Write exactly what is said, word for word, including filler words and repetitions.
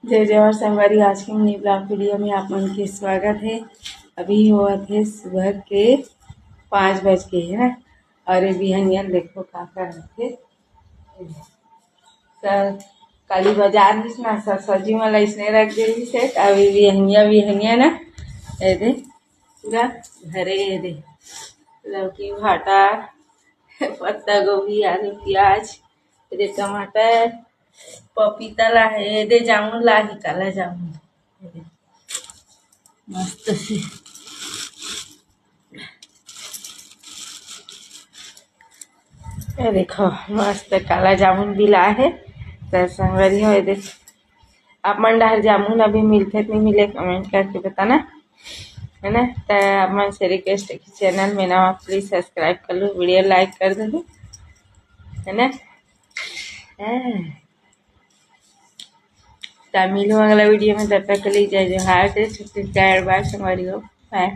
जय जोहार संगवारी, आज के mini vlog video में आप मन के स्वागत है। अभी होवत है सुबह के पाँच बज के है ना, और ये बिहनिया देखो का का रखे। कल काली बाजार में ना स-, सब्जी वाला इसने रख दे से, अभी बिहनिया बिहनिया ना ये दे पूरा भरे ये दे लौकी भाटा पत्ता गोभी आलू प्याज ये दे टमाटर पपीता ला है, ये दे जामुन ला है, काला जामुन। ये दे मस्त से ये देखो मस्त काला जामुन भी ला है। तो संगवारी हो ये दे आप मन डहर जामुन अभी मिलथे कि नहीं मिले comment करके बताना है ना। तो आप मन से request है कि channel में ना please subscribe कर लो, video like कर दो है ना। हाँ। तो मिलूँ अगला video में, तब तक के लिए जय जोहार, जय छत्तीसगढ़, bye संगवारी हो, bye।